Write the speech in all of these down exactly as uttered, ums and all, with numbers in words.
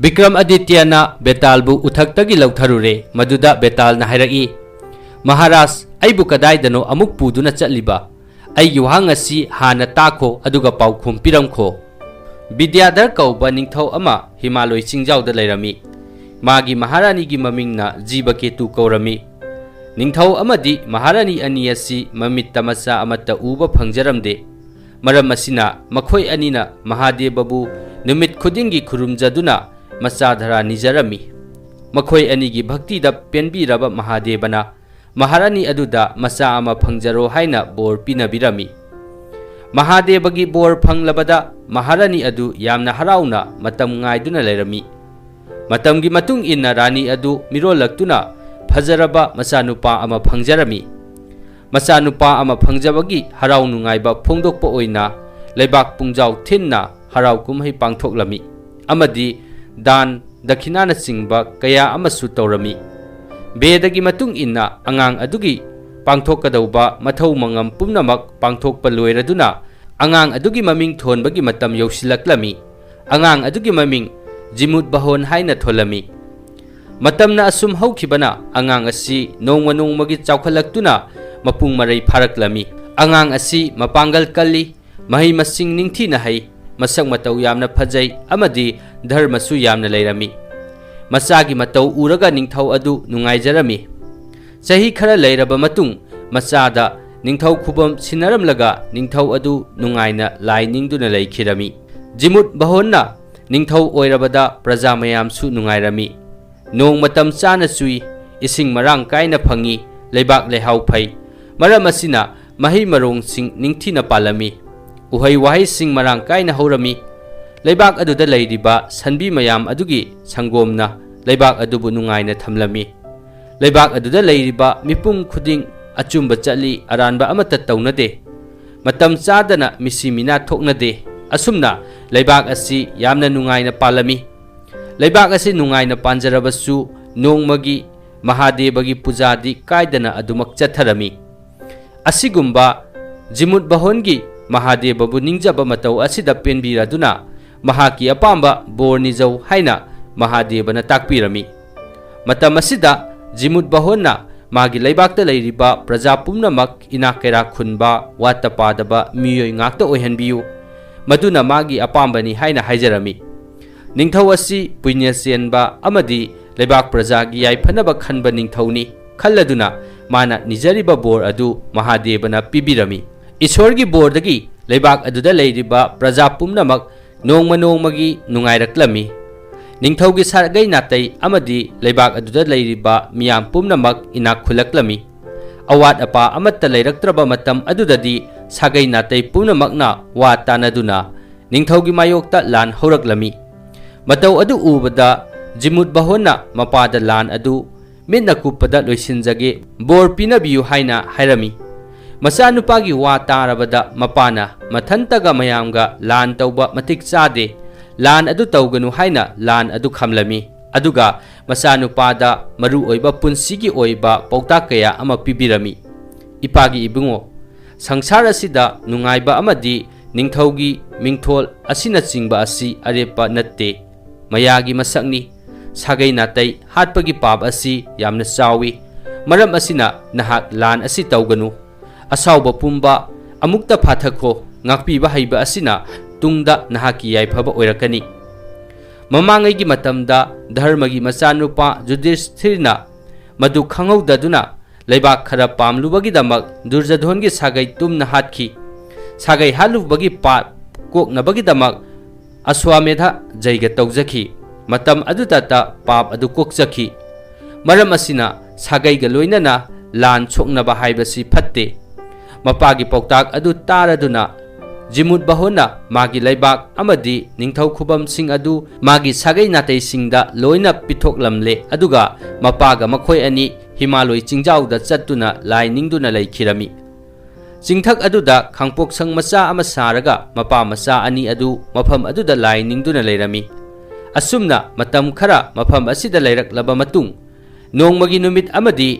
ꯕꯤꯀ꯭ꯔꯝ ꯑꯗꯤꯇ꯭ꯌꯅ ꯕꯦꯇꯥꯜꯕꯨ ꯎꯊꯛꯇꯒꯤ ꯂꯧꯊꯔꯨꯔꯦ꯫ ꯃꯗꯨꯗ ꯕꯦꯇꯥꯜꯅ ꯍꯥꯏꯔꯛꯏ, "ꯃꯍꯥꯔꯥꯖ, ꯑꯩꯕꯨ ꯀꯗꯥꯏꯗꯅꯣ ꯑꯃꯨꯛ ꯄꯨꯗꯨꯅ ꯆꯠꯂꯤꯕ? ꯑꯩꯒꯤ ꯋꯥꯍꯪ ꯑꯁꯤ ꯍꯥꯟꯅ ꯇꯥꯈꯣ, ꯑꯗꯨꯒ ꯄꯥꯎꯈꯨꯝ ꯄꯤꯔꯝꯈꯣ꯫" ꯕꯤꯗ꯭ꯌꯥꯙꯔ ꯀꯧꯕ ꯅꯤꯡꯊꯧ ꯑꯃ ꯍꯤꯃꯥꯂꯣꯏ ꯆꯤꯡꯖꯥꯎꯗ ꯂꯩꯔꯝꯃꯤ꯫ ꯃꯥꯒꯤ ꯃꯍꯥꯔꯥꯅꯤꯒꯤ ꯃꯃꯤꯡꯅ ꯖꯤꯕꯀꯦꯇꯨ ꯀꯧꯔꯝꯃꯤ꯫ ꯅꯤꯡꯊꯧ ꯑꯃꯗꯤ ꯃꯍꯥꯔꯥꯅꯤ ꯑꯅꯤ ꯑꯁꯤ ꯃꯃꯤꯠꯇ ꯃꯆꯥ ꯑꯃꯠꯇ ꯎꯕ ꯐꯪꯖꯔꯝꯗꯦ꯫ ꯃꯔꯝ ꯑꯁꯤꯅ ꯃꯈꯣꯏ ꯑꯅꯤꯅ ꯃꯍꯥꯗꯦꯕꯕꯨ ꯅꯨꯃꯤꯠ ꯈꯨꯗꯤꯡꯒꯤ ꯈꯨꯔꯨꯝꯖꯗꯨꯅ ꯃꯆꯥ ꯙꯔꯥ ꯅꯤꯖꯔꯝꯃꯤ꯫ ꯃꯈꯣꯏ ꯑꯅꯤꯒꯤ ꯚꯛꯇꯤꯗ ꯄꯦꯟꯕꯤꯔꯕ ꯃꯍꯥꯗꯦꯕꯅ ꯃꯍꯥꯔꯥꯅꯤ ꯑꯗꯨꯗ ꯃꯆꯥ ꯑꯃ ꯐꯪꯖꯔꯣ ꯍꯥꯏꯅ ꯕꯣꯔ ꯄꯤꯅꯕꯤꯔꯝꯃꯤ꯫ ꯃꯍꯥꯗꯦꯕꯒꯤ ꯕꯣꯔ ꯐꯪꯂꯕꯗ ꯃꯍꯥꯔꯥꯅꯤ ꯑꯗꯨ ꯌꯥꯝꯅ ꯍꯔꯥꯎꯅ ꯃꯇꯝ ꯉꯥꯏꯗꯨꯅ ꯂꯩꯔꯝꯃꯤ꯫ ꯃꯇꯝꯒꯤ ꯃꯇꯨꯡ ꯏꯟꯅ ꯔꯥꯅꯤ ꯑꯗꯨ ꯃꯤꯔꯣꯜꯂꯛꯇꯨꯅ ꯐꯖꯔꯕ ꯃꯆꯥꯅꯨꯄꯥ ꯑꯃ ꯐꯪꯖꯔꯝꯃꯤ꯫ ꯃꯆꯥꯅꯨꯄꯥ ꯑꯃ ꯐꯪꯖꯕꯒꯤ ꯍꯔꯥꯎ ꯅꯨꯡꯉꯥꯏꯕ ꯐꯣꯡꯗꯣꯛꯄ ꯑꯣꯏꯅ ꯂꯩꯕꯥꯛ ꯄꯨꯡꯖꯥꯎ ꯊꯤꯟꯅ ꯍꯔꯥꯎ ꯀꯨꯝꯍꯩ ꯄꯥꯡꯊꯣꯛꯂꯝꯃꯤ ꯑꯃꯗꯤ ꯗꯥꯟ, ꯗꯈꯤꯅꯥꯅꯆꯤꯡꯕ ꯀꯌꯥ ꯑꯃꯁꯨ ꯇꯧꯔꯝꯃꯤ꯫ ꯕꯦꯗꯒꯤ ꯃꯇꯨꯡ ꯏꯟꯅ ꯑꯉꯥꯡ ꯑꯗꯨꯒꯤ ꯄꯥꯡꯊꯣꯛꯀꯗꯧꯕ ꯃꯊꯧ ꯃꯉꯝ ꯄꯨꯝꯅꯃꯛ ꯄꯥꯡꯊꯣꯛꯄ ꯂꯣꯏꯔꯗꯨꯅ ꯑꯉꯥꯡ ꯑꯗꯨꯒꯤ ꯃꯃꯤꯡ ꯊꯣꯟꯕꯒꯤ ꯃꯇꯝ ꯌꯧꯁꯤꯜꯂꯛꯂꯝꯃꯤ꯫ ꯑꯉꯥꯡ ꯑꯗꯨꯒꯤ ꯃꯃꯤꯡ ꯖꯤꯃꯨꯠ ꯕꯍꯣꯟ ꯍꯥꯏꯅ ꯊꯣꯜꯂꯝꯃꯤ꯫ ꯃꯇꯝꯅ ꯑꯁꯨꯝ ꯍꯧꯈꯤꯕꯅ ꯑꯉꯥꯡ ꯑꯁꯤ ꯅꯣꯡꯃ ꯅꯣꯡꯃꯒꯤ ꯆꯥꯎꯈꯠꯂꯛꯇꯨꯅ ꯃꯄꯨꯡ ꯃꯔꯩ ꯐꯥꯔꯛꯂꯝꯃꯤ꯫ ꯑꯉꯥꯡ ꯑꯁꯤ ꯃꯄꯥꯡꯒꯜ ꯀꯜꯂꯤ, ꯃꯍꯩ ꯃꯁꯤꯡ ꯅꯤꯡꯊꯤꯅ ꯍꯩ, ꯃꯁꯛ ꯃꯇꯧ ꯌꯥꯝꯅ ꯐꯖꯩ ꯑꯃꯗꯤ ꯙꯔꯃꯁꯨ ꯌꯥꯝꯅ ꯂꯩꯔꯝꯃꯤ꯫ ꯃꯆꯥꯒꯤ ꯃꯇꯧ ꯎꯔꯒ ꯅꯤꯡꯊꯧ ꯑꯗꯨ ꯅꯨꯡꯉꯥꯏꯖꯔꯝꯃꯤ꯫ ꯆꯍꯤ ꯈꯔ ꯂꯩꯔꯕ ꯃꯇꯨꯡ ꯃꯆꯥꯗ ꯅꯤꯡꯊꯧ ꯈꯨꯕꯝ ꯁꯤꯟꯅꯔꯝꯂꯒ ꯅꯤꯡꯊꯧ ꯑꯗꯨ ꯅꯨꯡꯉꯥꯏꯅ ꯂꯥꯏ ꯅꯤꯡꯗꯨꯅ ꯂꯩꯈꯤꯔꯝꯃꯤ꯫ ꯖꯤꯃꯨꯠ ꯕꯍꯣꯟꯅ ꯅꯤꯡꯊꯧ ꯑꯣꯏꯔꯕꯗ ꯄ꯭ꯔꯖꯥ ꯃꯌꯥꯝꯁꯨ ꯅꯨꯡꯉꯥꯏꯔꯝꯃꯤ꯫ ꯅꯣꯡ ꯃꯇꯝ ꯆꯥꯅ ꯆꯨꯏ, ꯏꯁꯤꯡ ꯃꯔꯥꯡ ꯀꯥꯏꯅ ꯐꯪꯉꯤ, ꯂꯩꯕꯥꯛ ꯂꯩꯍꯥꯎ ꯐꯩ꯫ ꯃꯔꯝ ꯑꯁꯤꯅ ꯃꯍꯩ ꯃꯔꯣꯡꯁꯤꯡ ꯅꯤꯡꯊꯤꯅ ꯄꯥꯜꯂꯝꯃꯤ꯫ ꯎꯍꯩ ꯋꯥꯍꯩꯁꯤꯡ ꯃꯔꯥꯡ ꯀꯥꯏꯅ ꯍꯧꯔꯝꯃꯤ꯫ ꯂꯩꯕꯥꯛ ꯑꯗꯨꯗ ꯂꯩꯔꯤꯕ ꯁꯟꯕꯤ ꯃꯌꯥꯝ ꯑꯗꯨꯒꯤ ꯁꯪꯒꯣꯝꯅ ꯂꯩꯕꯥꯛ ꯑꯗꯨꯕꯨ ꯅꯨꯡꯉꯥꯏꯅ ꯊꯝꯂꯝꯃꯤ꯫ ꯂꯩꯕꯥꯛ ꯑꯗꯨꯗ ꯂꯩꯔꯤꯕ ꯃꯤꯄꯨꯝ ꯈꯨꯗꯤꯡ ꯑꯆꯨꯝꯕ ꯆꯠꯂꯤ, ꯑꯔꯥꯟꯕ ꯑꯃꯠꯇ ꯇꯧꯅꯗꯦ꯫ ꯃꯇꯝ ꯆꯥꯗꯅ ꯃꯤꯁꯤ ꯃꯤꯅꯥ ꯊꯣꯛꯅꯗꯦ꯫ ꯑꯁꯨꯝꯅ ꯂꯩꯕꯥꯛ ꯑꯁꯤ ꯌꯥꯝꯅ ꯅꯨꯡꯉꯥꯏꯅ ꯄꯥꯜꯂꯝꯃꯤ꯫ ꯂꯩꯕꯥꯛ ꯑꯁꯤ ꯅꯨꯡꯉꯥꯏꯅ ꯄꯥꯟꯖꯔꯕꯁꯨ ꯅꯣꯡꯃꯒꯤ ꯃꯍꯥꯗꯦꯕꯒꯤ ꯄꯨꯖꯥꯗꯤ ꯀꯥꯏꯗꯅ ꯑꯗꯨꯃꯛ ꯆꯠꯊꯔꯝꯃꯤ꯫ ꯑꯁꯤꯒꯨꯝꯕ ꯖꯤꯃꯨꯠ ꯕꯍꯣꯟꯒꯤ ꯃꯍꯥꯗꯦꯕꯕꯨ ꯅꯤꯡꯖꯕ ꯃꯇꯧ ꯑꯁꯤꯗ ꯄꯦꯟꯕꯤꯔꯗꯨꯅ ꯃꯍꯥꯛꯀꯤ ꯑꯄꯥꯝꯕ ꯕꯣꯔ ꯅꯤꯖꯧ ꯍꯥꯏꯅ ꯃꯍꯥꯗꯦꯕꯅ ꯇꯥꯛꯄꯤꯔꯝꯃꯤ꯫ ꯃꯇꯝ ꯑꯁꯤꯗ ꯖꯤꯃꯨꯠ ꯕꯍꯣꯟꯅ ꯃꯥꯒꯤ ꯂꯩꯕꯥꯛꯇ ꯂꯩꯔꯤꯕ ꯄ꯭ꯔꯖꯥ ꯄꯨꯝꯅꯃꯛ ꯏꯅꯥꯛ ꯀꯩꯔꯥꯛ ꯈꯨꯟꯕ, ꯋꯥꯠꯇ ꯄꯥꯗꯕ ꯃꯤꯑꯣꯏ ꯉꯥꯛꯇ ꯑꯣꯏꯍꯟꯕꯤꯌꯨ, ꯃꯗꯨꯅ ꯃꯥꯒꯤ ꯑꯄꯥꯝꯕꯅꯤ ꯍꯥꯏꯅ ꯍꯥꯏꯖꯔꯝꯃꯤ꯫ ꯅꯤꯡꯊꯧ ꯑꯁꯤ ꯄꯨꯅ꯭ꯌ ꯆꯦꯟꯕ ꯑꯃꯗꯤ ꯂꯩꯕꯥꯛ ꯄ꯭ꯔꯖꯥꯒꯤ ꯌꯥꯏꯐꯅꯕ ꯈꯟꯕ ꯅꯤꯡꯊꯧꯅꯤ ꯈꯜꯂꯗꯨꯅ ꯃꯥꯅ ꯅꯤꯖꯔꯤꯕ ꯕꯣꯔ ꯑꯗꯨ ꯃꯍꯥꯗꯦꯕꯅ ꯄꯤꯕꯤꯔꯝꯃꯤ꯫ ꯏꯁꯣꯔꯒꯤ ꯕꯣꯔꯗꯒꯤ ꯂꯩꯕꯥꯛ ꯑꯗꯨꯗ ꯂꯩꯔꯤꯕ ꯄ꯭ꯔꯖꯥ ꯄꯨꯝꯅꯃꯛ ꯅꯣꯡꯃ ꯅꯣꯡꯃꯒꯤ ꯅꯨꯡꯉꯥꯏꯔꯛꯂꯝꯃꯤ꯫ ꯅꯤꯡꯊꯧꯒꯤ ꯁꯥꯒꯩ ꯅꯥꯇꯩ ꯑꯃꯗꯤ ꯂꯩꯕꯥꯛ ꯑꯗꯨꯗ ꯂꯩꯔꯤꯕ ꯃꯤꯌꯥꯝ ꯄꯨꯝꯅꯃꯛ ꯏꯅꯥꯛ ꯈꯨꯜꯂꯛꯂꯝꯃꯤ꯫ ꯑꯋꯥꯠ ꯑꯄꯥ ꯑꯃꯠꯇ ꯂꯩꯔꯛꯇ꯭ꯔꯕ ꯃꯇꯝ ꯑꯗꯨꯗꯗꯤ ꯁꯥꯒꯩ ꯅꯥꯇꯩ ꯄꯨꯝꯅꯃꯛꯅ ꯋꯥ ꯇꯥꯅꯗꯨꯅ ꯅꯤꯡꯊꯧꯒꯤ ꯃꯥꯌꯣꯛꯇ ꯂꯥꯟ ꯍꯧꯔꯛꯂꯝꯃꯤ꯫ ꯃꯇꯧ ꯑꯗꯨ ꯎꯕꯗ ꯖꯤꯃꯨꯠ ꯕꯍꯣꯟꯅ ꯃꯄꯥꯗ ꯂꯥꯟ ꯑꯗꯨ ꯃꯤꯠꯅ ꯀꯨꯞꯄꯗ ꯂꯣꯏꯁꯤꯟꯖꯒꯦ, ꯕꯣꯔ ꯄꯤꯅꯕꯤꯌꯨ ꯍꯥꯏꯅ ꯍꯥꯏꯔꯝꯃꯤ꯫ ꯃꯆꯥꯅꯨꯄꯥꯒꯤ ꯋꯥ ꯇꯥꯔꯕꯗ ꯃꯄꯥꯅ ꯃꯊꯟꯇꯒ ꯃꯌꯥꯝꯒ ꯂꯥꯟ ꯇꯧꯕ ꯃꯇꯤꯛ ꯆꯥꯗꯦ, ꯂꯥꯟ ꯑꯗꯨ ꯇꯧꯒꯅꯨ ꯍꯥꯏꯅ ꯂꯥꯟ ꯑꯗꯨ ꯈꯝꯂꯝꯃꯤ꯫ ꯑꯗꯨꯒ ꯃꯆꯥꯅꯨꯄꯥꯗ ꯃꯔꯨ ꯑꯣꯏꯕ ꯄꯨꯟꯁꯤꯒꯤ ꯑꯣꯏꯕ ꯄꯥꯎꯇꯥꯛ ꯀꯌꯥ ꯑꯃ ꯄꯤꯕꯤꯔꯝꯃꯤ꯫ ꯏꯄꯥꯒꯤ ꯏꯕꯨꯡꯉꯣ, ꯁꯪꯁꯥꯔ ꯑꯁꯤꯗ ꯅꯨꯡꯉꯥꯏꯕ ꯑꯃꯗꯤ ꯅꯤꯡꯊꯧꯒꯤ ꯃꯤꯡꯊꯣꯜ ꯑꯁꯤꯅꯆꯤꯡꯕ ꯑꯁꯤ ꯑꯔꯦꯞꯄ ꯅꯠꯇꯦ, ꯃꯌꯥꯒꯤ ꯃꯁꯛꯅꯤ꯫ ꯁꯥꯒꯩ ꯅꯥꯇꯩ ꯍꯥꯠꯄꯒꯤ ꯄꯥꯞ ꯑꯁꯤ ꯌꯥꯝꯅ ꯆꯥꯎꯏ꯫ ꯃꯔꯝ ꯑꯁꯤꯅ ꯅꯍꯥꯛ ꯂꯥꯟ ꯑꯁꯤ ꯇꯧꯒꯅꯨ꯫ ꯑꯁꯥꯎꯕ ꯄꯨꯝꯕ ꯑꯃꯨꯛꯇ ꯐꯥꯊꯈꯣ, ꯉꯥꯛꯄꯤꯕ ꯍꯩꯕ ꯑꯁꯤꯅ ꯇꯨꯡꯗ ꯅꯍꯥꯛꯀꯤ ꯌꯥꯏꯐꯕ ꯑꯣꯏꯔꯛꯀꯅꯤ꯫ ꯃꯃꯥꯡꯉꯩꯒꯤ ꯃꯇꯝꯗ ꯙꯔꯃꯒꯤ ꯃꯆꯥꯅꯨꯄꯥ ꯖꯨꯗꯤꯁꯊꯤꯔꯅ ꯃꯗꯨ ꯈꯪꯍꯧꯗꯗꯨꯅ ꯂꯩꯕꯥꯛ ꯈꯔ ꯄꯥꯝꯂꯨꯕꯒꯤꯗꯃꯛ ꯗꯨꯔꯖꯙꯣꯟꯒꯤ ꯁꯥꯒꯩ ꯇꯨꯝꯅ ꯍꯥꯠꯈꯤ꯫ ꯁꯥꯒꯩ ꯍꯥꯠꯂꯨꯕꯒꯤ ꯄꯥꯞ ꯀꯣꯛꯅꯕꯒꯤꯗꯃꯛ ꯑꯁ꯭ꯋꯥꯃꯦꯙ ꯖꯩꯒ ꯇꯧꯖꯈꯤ꯫ ꯃꯇꯝ ꯑꯗꯨꯗꯇ ꯄꯥꯞ ꯑꯗꯨ ꯀꯣꯛꯆꯈꯤ꯫ ꯃꯔꯝ ꯑꯁꯤꯅ ꯁꯥꯒꯩꯒ ꯂꯣꯏꯅꯅ ꯂꯥꯟ ꯁꯣꯛꯅꯕ ꯍꯥꯏꯕꯁꯤ ꯐꯠꯇꯦ꯫ ꯃꯄꯥꯒꯤ ꯄꯥꯎꯇꯥꯛ ꯑꯗꯨ ꯇꯥꯔꯗꯨꯅ ꯖꯤꯃꯨꯠ ꯕꯍꯣꯟꯅ ꯃꯥꯒꯤ ꯂꯩꯕꯥꯛ ꯑꯃꯗꯤ ꯅꯤꯡꯊꯧ ꯈꯨꯕꯝꯁꯤꯡ ꯑꯗꯨ ꯃꯥꯒꯤ ꯁꯥꯒꯩ ꯅꯥꯇꯩꯁꯤꯡꯗ ꯂꯣꯏꯅ ꯄꯤꯊꯣꯛꯂꯝꯂꯦ, ꯑꯗꯨꯒ ꯃꯄꯥꯒ ꯃꯈꯣꯏ ꯑꯅꯤ ꯍꯤꯃꯥꯂꯣꯏ ꯆꯤꯡꯖꯥꯎꯗ ꯆꯠꯇꯨꯅ ꯂꯥꯏ ꯅꯤꯡꯗꯨꯅ ꯂꯩꯈꯤꯔꯝꯃꯤ꯫ ꯆꯤꯡꯊꯛ ꯑꯗꯨꯗ ꯈꯥꯡꯄꯣꯛꯁꯪ ꯃꯆꯥ ꯑꯃ ꯁꯥꯔꯒ ꯃꯄꯥ ꯃꯆꯥ ꯑꯅꯤ ꯑꯗꯨ ꯃꯐꯝ ꯑꯗꯨꯗ ꯂꯥꯏ ꯅꯤꯡꯗꯨꯅ ꯂꯩꯔꯝꯃꯤ꯫ ꯑꯁꯨꯝꯅ ꯃꯇꯝ ꯈꯔ ꯃꯐꯝ ꯑꯁꯤꯗ ꯂꯩꯔꯛꯂꯕ ꯃꯇꯨꯡ, ꯅꯣꯡꯃꯒꯤ ꯅꯨꯃꯤꯠ ꯑꯃꯗꯤ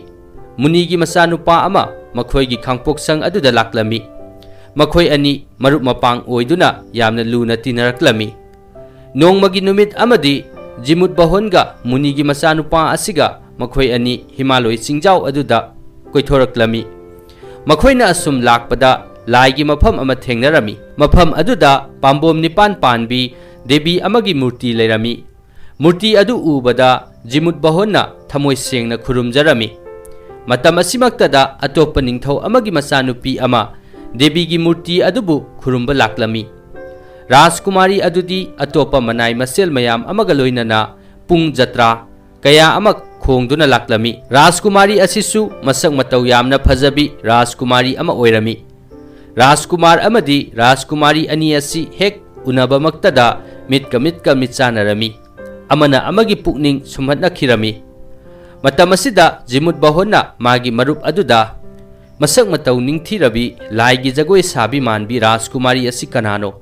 ꯃꯨꯅꯤꯒꯤ ꯃꯆꯥꯅꯨꯄꯥ ꯑꯃ ꯃꯈꯣꯏꯒꯤ ꯈꯥꯡꯄꯣꯛꯁꯪ ꯑꯗꯨꯗ ꯂꯥꯛꯂꯝꯃꯤ꯫ ꯃꯈꯣꯏ ꯑꯅꯤ ꯃꯔꯨꯞ ꯃꯄꯥꯡ ꯑꯣꯏꯗꯨꯅ ꯌꯥꯝꯅ ꯂꯨꯅ ꯇꯤꯟꯅꯔꯛꯂꯝꯃꯤ꯫ ꯅꯣꯡꯃꯒꯤ ꯅꯨꯃꯤꯠ ꯑꯃꯗꯤ ꯖꯤꯃꯨꯠꯕꯍꯣꯟꯒ ꯃꯨꯅꯤꯒꯤ ꯃꯆꯥꯅꯨꯄꯥ ꯑꯁꯤꯒ ꯃꯈꯣꯏ ꯑꯅꯤ ꯍꯤꯃꯥꯂꯣꯏ ꯆꯤꯡꯖꯥꯎ ꯑꯗꯨꯗ ꯀꯣꯏꯊꯣꯔꯛꯂꯝꯃꯤ꯫ ꯃꯈꯣꯏꯅ ꯑꯁꯨꯝ ꯂꯥꯛꯄꯗ ꯂꯥꯏꯒꯤ ꯃꯐꯝ ꯑꯃ ꯊꯦꯡꯅꯔꯝꯃꯤ꯫ ꯃꯐꯝ ꯑꯗꯨꯗ ꯄꯥꯝꯕꯣꯝ ꯅꯤꯄꯥꯟ ꯄꯥꯟꯕꯤ ꯗꯦꯕꯤ ꯑꯃꯒꯤ ꯃꯨꯔꯇꯤ ꯂꯩꯔꯝꯃꯤ꯫ ꯃꯨꯔꯇꯤ ꯑꯗꯨ ꯎꯕꯗ ꯖꯤꯃꯨꯠꯕꯍꯣꯟꯅ ꯊꯃꯣꯏ ꯁꯦꯡꯅ ꯈꯨꯔꯨꯝꯖꯔꯝꯃꯤ꯫ ꯃꯇꯝ ꯑꯁꯤꯃꯛꯇꯗ ꯑꯇꯣꯞꯄ ꯅꯤꯡꯊꯧ ꯑꯃꯒꯤ ꯃꯆꯥꯅꯨꯄꯤ ꯑꯃ ꯗꯦꯕꯤꯒꯤ ꯃꯨꯔꯇꯤ ꯑꯗꯨꯕꯨ ꯈꯨꯔꯨꯝꯕ ꯂꯥꯛꯂꯝꯃꯤ꯫ ꯔꯥꯖꯀꯨꯃꯥꯔꯤ ꯑꯗꯨꯗꯤ ꯑꯇꯣꯞꯄ ꯃꯅꯥꯏ ꯃꯁꯦꯜ ꯃꯌꯥꯝ ꯑꯃꯒ ꯂꯣꯏꯅꯅ ꯄꯨꯡ ꯖꯇ꯭ꯔꯥ ꯀꯌꯥ ꯑꯃ ꯈꯣꯡꯗꯨꯅ ꯂꯥꯛꯂꯝꯃꯤ꯫ ꯔꯥꯖꯀꯨꯃꯥꯔꯤ ꯑꯁꯤꯁꯨ ꯃꯁꯛ ꯃꯇꯧ ꯌꯥꯝꯅ ꯐꯖꯕꯤ ꯔꯥꯖꯀꯨꯃꯥꯔꯤ ꯑꯃ ꯑꯣꯏꯔꯝꯃꯤ꯫ ꯔꯥꯖꯀꯨꯃꯥꯔ ꯑꯃꯗꯤ ꯔꯥꯖꯀꯨꯃꯥꯔꯤ ꯑꯅꯤ ꯑꯁꯤ ꯍꯦꯛ ꯎꯅꯕꯃꯛꯇꯗ ꯃꯤꯠꯀ ꯃꯤꯠꯀ ꯃꯤꯠꯆꯥꯟꯅꯔꯝꯃꯤ꯫ ꯑꯃꯅ ꯑꯃꯒꯤ ꯄꯨꯛꯅꯤꯡ ꯁꯨꯝꯍꯠꯅꯈꯤꯔꯝꯃꯤ꯫ ꯃꯇꯝ ꯑꯁꯤꯗ ꯖꯤꯃꯨꯠꯕꯍꯣꯟꯅ ꯃꯥꯒꯤ ꯃꯔꯨꯞ ꯑꯗꯨꯗ, "ꯃꯁꯛ ꯃꯇꯧ ꯅꯤꯡꯊꯤꯔꯕꯤ ꯂꯥꯏꯒꯤ ꯖꯒꯣꯏ ꯁꯥꯕꯤ ꯃꯥꯟꯕꯤ ꯔꯥꯖꯀꯨꯃꯥꯔꯤ ꯑꯁꯤ ꯀꯅꯥꯅꯣ?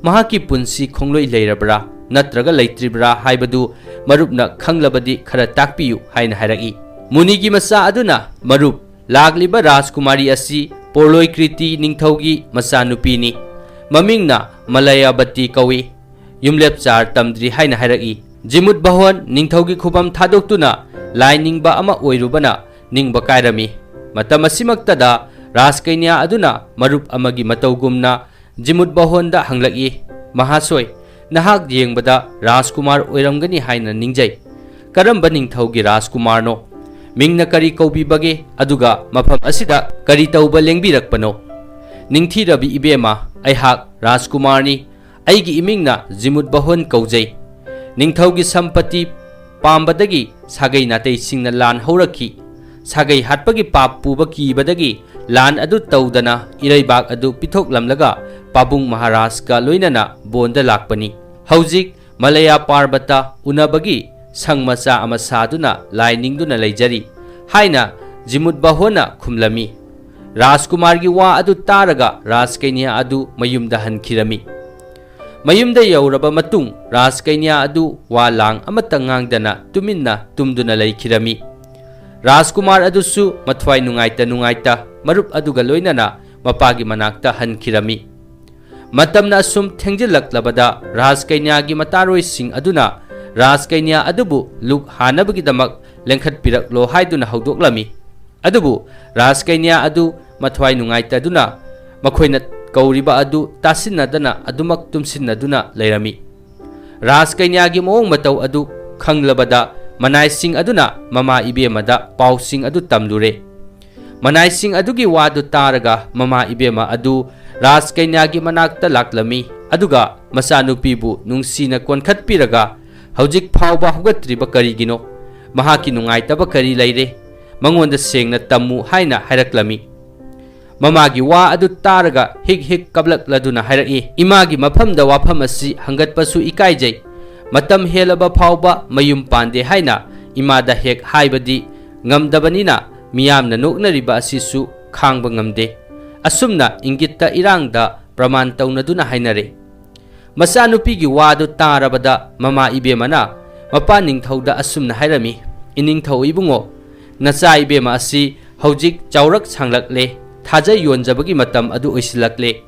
ꯃꯍꯥꯛꯀꯤ ꯄꯨꯟꯁꯤ ꯈꯣꯡꯂꯣꯏ ꯂꯩꯔꯕ꯭ꯔꯥ ꯅꯠꯇ꯭ꯔꯒ ꯂꯩꯇ꯭ꯔꯤꯕ꯭ꯔꯥ ꯍꯥꯏꯕꯗꯨ ꯃꯔꯨꯞꯅ ꯈꯪꯂꯕꯗꯤ ꯈꯔ ꯇꯥꯛꯄꯤꯌꯨ" ꯍꯥꯏꯅ ꯍꯥꯏꯔꯛꯏ꯫ ꯃꯨꯅꯤꯒꯤ ꯃꯆꯥ ꯑꯗꯨꯅ, "ꯃꯔꯨꯞ, ꯂꯥꯛꯂꯤꯕ ꯔꯥꯖꯀꯨꯃꯥꯔꯤ ꯑꯁꯤ ꯄꯣꯔꯂꯣꯏ ꯀ꯭ꯔꯤꯇꯤ ꯅꯤꯡꯊꯧꯒꯤ ꯃꯆꯥꯅꯨꯄꯤꯅꯤ꯫ ꯃꯃꯤꯡꯅ ꯃꯂꯌꯥꯕꯇꯤ ꯀꯧꯏ꯫ ꯌꯨꯝꯂꯦꯞꯆꯥꯔ ꯇꯝꯗ꯭ꯔꯤ" ꯍꯥꯏꯅ ꯍꯥꯏꯔꯛꯏ꯫ ꯖꯤꯃꯨꯠꯕꯍꯣꯟ ꯅꯤꯡꯊꯧꯒꯤ ꯈꯨꯕꯝ ꯊꯥꯗꯣꯛꯇꯨꯅ ꯂꯥꯏ ꯅꯤꯡꯕ ꯑꯃ ꯑꯣꯏꯔꯨꯕꯅ ꯅꯤꯡꯕ ꯀꯥꯏꯔꯝꯃꯤ꯫ ꯃꯇꯝ ꯑꯁꯤꯃꯛꯇꯗ ꯔꯥꯖꯀꯩꯅ꯭ꯌꯥ ꯑꯗꯨꯅ ꯃꯔꯨꯞ ꯑꯃꯒꯤ ꯃꯇꯧꯒꯨꯝꯅ ꯖꯤꯃꯨꯠꯕꯍꯣꯟꯗ ꯍꯪꯂꯛꯏ, "ꯃꯍꯥꯁꯣꯏ, ꯅꯍꯥꯛ ꯌꯦꯡꯕꯗ ꯔꯥꯖꯀꯨꯃꯥꯔ ꯑꯣꯏꯔꯝꯒꯅꯤ ꯍꯥꯏꯅ ꯅꯤꯡꯖꯩ꯫ ꯀꯔꯝꯕ ꯅꯤꯡꯊꯧꯒꯤ ꯔꯥꯖꯀꯨꯃꯥꯔꯅꯣ? ꯃꯤꯡꯅ ꯀꯔꯤ ꯀꯧꯕꯤꯕꯒꯦ? ꯑꯗꯨꯒ ꯃꯐꯝ ꯑꯁꯤꯗ ꯀꯔꯤ ꯇꯧꯕ ꯂꯦꯡꯕꯤꯔꯛꯄꯅꯣ?" "ꯅꯤꯡꯊꯤꯔꯕꯤ ꯏꯕꯦꯝꯃ, ꯑꯩꯍꯥꯛ ꯔꯥꯖꯀꯨꯃꯥꯔꯅꯤ꯫ ꯑꯩꯒꯤ ꯏꯃꯤꯡꯅ ꯖꯤꯃꯨꯠꯕꯍꯣꯟ ꯀꯧꯖꯩ꯫ ꯅꯤꯡꯊꯧꯒꯤ ꯁꯝꯄꯇꯤ ꯄꯥꯝꯕꯗꯒꯤ ꯁꯥꯒꯩ ꯅꯥꯇꯩꯁꯤꯡꯅ ꯂꯥꯟ ꯍꯧꯔꯛꯈꯤ꯫ ꯁꯥꯒꯩ ꯍꯥꯠꯄꯒꯤ ꯄꯥꯞ ꯄꯨꯕ ꯀꯤꯕꯗꯒꯤ ꯂꯥꯟ ꯑꯗꯨ ꯇꯧꯗꯅ ꯏꯔꯩꯕꯥꯛ ꯑꯗꯨ ꯄꯤꯊꯣꯛꯂꯝꯂꯒ ꯄꯥꯕꯨꯡ ꯃꯍꯥꯔꯥꯖꯀ ꯂꯣꯏꯅꯅ ꯕꯣꯟꯗ ꯂꯥꯛꯄꯅꯤ꯫ ꯍꯧꯖꯤꯛ ꯃꯂꯌꯥ ꯄꯥꯔꯕꯇ ꯎꯅꯕꯒꯤ ꯁꯪ ꯃꯆꯥ ꯑꯃ ꯁꯥꯗꯨꯅ ꯂꯥꯏ ꯅꯤꯡꯗꯨꯅ ꯂꯩꯖꯔꯤ" ꯍꯥꯏꯅ ꯖꯤꯃꯨꯠꯕꯍꯣꯟꯅ ꯈꯨꯝꯂꯝꯃꯤ꯫ ꯔꯥꯖꯀꯨꯃꯥꯔꯒꯤ ꯋꯥ ꯑꯗꯨ ꯇꯥꯔꯒ ꯔꯥꯖꯀꯩꯅ꯭ꯌꯥ ꯑꯗꯨ ꯃꯌꯨꯝꯗ ꯍꯟꯈꯤꯔꯝꯃꯤ꯫ ꯃꯌꯨꯝꯗ ꯌꯧꯔꯕ ꯃꯇꯨꯡ ꯔꯥꯖꯀꯩꯅ꯭ꯌꯥ ꯑꯗꯨ ꯋꯥ ꯂꯥꯡ ꯑꯃꯠꯇ ꯉꯥꯡꯗꯅ ꯇꯨꯃꯤꯟꯅ ꯇꯨꯝꯗꯨꯅ ꯂꯩꯈꯤꯔꯝꯃꯤ꯫ ꯔꯥꯖꯀꯨꯃꯥꯔ ꯑꯗꯨꯁꯨ ꯃꯊ꯭ꯋꯥꯏ ꯅꯨꯡꯉꯥꯏꯇ ꯅꯨꯡꯉꯥꯏꯇ ꯃꯔꯨꯞ ꯑꯗꯨꯒ ꯂꯣꯏꯅꯅ ꯃꯄꯥꯒꯤ ꯃꯅꯥꯛꯇ ꯍꯟꯈꯤꯔꯝꯃꯤ꯫ ꯃꯇꯝꯅ ꯑꯁꯨꯝ ꯊꯦꯡꯖꯤꯜꯂꯛꯂꯕꯗ ꯔꯥꯖꯀꯩꯅ꯭ꯌꯥꯒꯤ ꯃꯇꯥꯔꯣꯏꯁꯤꯡ ꯑꯗꯨꯅ ꯔꯥꯖꯀꯩꯅ꯭ꯌꯥ ꯑꯗꯨꯕꯨ ꯂꯨꯛ ꯍꯥꯅꯕꯒꯤꯗꯃꯛ ꯂꯦꯡꯈꯠꯄꯤꯔꯛꯂꯣ ꯍꯥꯏꯗꯨꯅ ꯍꯧꯗꯣꯛꯂꯝꯃꯤ꯫ ꯑꯗꯨꯕꯨ ꯔꯥꯖꯀꯩꯅ꯭ꯌꯥ ꯑꯗꯨ ꯃꯊ꯭ꯋꯥꯏ ꯅꯨꯡꯉꯥꯏꯇꯗꯨꯅ ꯃꯈꯣꯏꯅ ꯀꯧꯔꯤꯕ ꯑꯗꯨ ꯇꯥꯁꯤꯟꯅꯗꯅ ꯑꯗꯨꯃꯛ ꯇꯨꯝꯁꯤꯟꯅꯗꯨꯅ ꯂꯩꯔꯝꯃꯤ꯫ ꯔꯥꯖꯀꯩꯅ꯭ꯌꯥꯒꯤ ꯃꯑꯣꯡ ꯃꯇꯧ ꯑꯗꯨ ꯈꯪꯂꯕꯗ ꯃꯅꯥꯏꯁꯤꯡ ꯑꯗꯨꯅ ꯃꯃꯥ ꯏꯕꯦꯝꯃꯗ ꯄꯥꯎꯁꯤꯡ ꯑꯗꯨ ꯇꯝꯂꯨꯔꯦ꯫ ꯃꯅꯥꯏꯁꯤꯡ ꯑꯗꯨꯒꯤ ꯋꯥꯗꯨ ꯇꯥꯔꯒ ꯃꯃꯥ ꯏꯕꯦꯝꯃ ꯑꯗꯨ ꯔꯥꯖꯀꯩꯅ꯭ꯌꯥꯒꯤ ꯃꯅꯥꯛꯇ ꯂꯥꯛꯂꯝꯃꯤ, ꯑꯗꯨꯒ ꯃꯆꯥꯅꯨꯄꯤꯕꯨ ꯅꯨꯡꯁꯤꯅ ꯀꯣꯟꯈꯠꯄꯤꯔꯒ, "ꯍꯧꯖꯤꯛ ꯐꯥꯎꯕ ꯍꯧꯒꯠꯇ꯭ꯔꯤꯕ ꯀꯔꯤꯒꯤꯅꯣ? ꯃꯍꯥꯛꯀꯤ ꯅꯨꯡꯉꯥꯏꯇꯕ ꯀꯔꯤ ꯂꯩꯔꯦ? ꯃꯉꯣꯟꯗ ꯁꯦꯡꯅ ꯇꯝꯃꯨ" ꯍꯥꯏꯅ ꯍꯥꯏꯔꯛꯂꯝꯃꯤ꯫ ꯃꯃꯥꯒꯤ ꯋꯥ ꯑꯗꯨ ꯇꯥꯔꯒ ꯍꯤꯛ ꯍꯤꯛ ꯀꯞꯂꯛꯂꯗꯨꯅ ꯍꯥꯏꯔꯛꯏ, "ꯏꯃꯥꯒꯤ ꯃꯐꯝꯗ ꯋꯥꯐꯝ ꯑꯁꯤ ꯍꯪꯒꯠꯄꯁꯨ ꯏꯀꯥꯏꯖꯩ꯫ ꯃꯇꯝ ꯍꯦꯜꯂꯕ ꯐꯥꯎꯕ ꯃꯌꯨꯝ ꯄꯥꯟꯗꯦ ꯍꯥꯏꯅ ꯏꯃꯥꯗ ꯍꯦꯛ ꯍꯥꯏꯕꯗꯤ ꯉꯝꯗꯕꯅꯤꯅ ꯃꯤꯌꯥꯝꯅ ꯅꯣꯛꯅꯔꯤꯕ ꯑꯁꯤꯁꯨ ꯈꯥꯡꯕ ꯉꯝꯗꯦ꯫" ꯑꯁꯨꯝꯅ ꯏꯪꯒꯤꯠꯇ ꯏꯔꯥꯡꯗ ꯄ꯭ꯔꯃꯥꯟ ꯇꯧꯅꯗꯨꯅ ꯍꯥꯏꯅꯔꯦ꯫ ꯃꯆꯥꯅꯨꯄꯤꯒꯤ ꯋꯥꯗꯨ ꯇꯥꯔꯕꯗ ꯃꯃꯥ ꯏꯕꯦꯝꯃꯅ ꯃꯄꯥ ꯅꯤꯡꯊꯧꯗ ꯑꯁꯨꯝꯅ ꯍꯥꯏꯔꯝꯃꯤ, "ꯏꯅꯤꯡꯊꯧ ꯏꯕꯨꯡꯉꯣ, ꯅꯆꯥ ꯏꯕꯦꯝꯃ ꯑꯁꯤ ꯍꯧꯖꯤꯛ ꯆꯥꯎꯔꯛ ꯁꯥꯡꯂꯛꯂꯦ, ꯊꯥꯖ ꯌꯣꯟꯖꯕꯒꯤ ꯃꯇꯝ ꯑꯗꯨ ꯑꯣꯏꯁꯤꯜꯂꯛꯂꯦ꯫